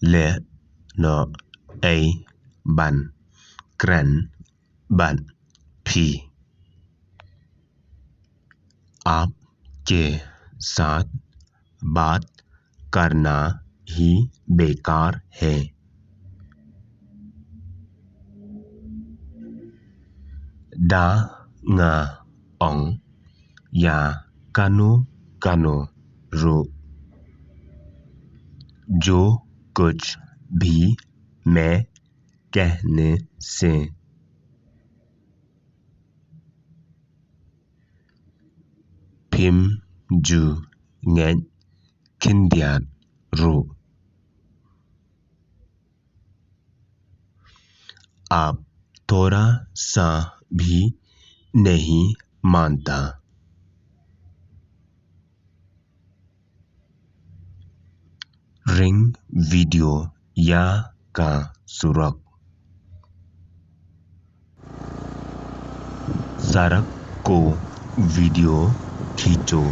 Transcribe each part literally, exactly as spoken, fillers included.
leh noh ei ban kren bad phi. आपके साथ बात करना ही बेकार है। Da nga ong ïa kano kano ruh, जो कुछ भी मैं कहने से। Phim ju ngeit khyndiat ruh. आप थोड़ा सा भी नहीं मानता। Ring video ïa ka surok. सड़क को वीडियो खींचो।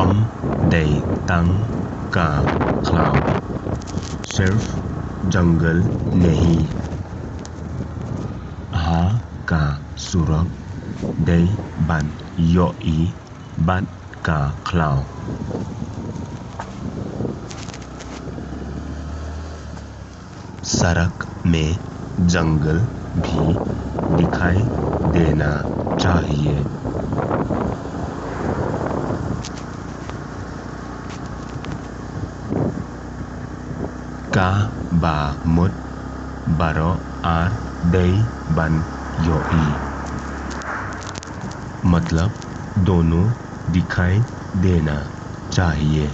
Ym dei tang ka khlaw, सिर्फ जंगल नहीं। Ha ka surok dei ban ïohi bad ka khlaw. सड़क में जंगल भी दिखाई देना चाहिए। Kaba mut baroh ar dei ban ïohi, मतलब दोनों दिखाई देना चाहिए।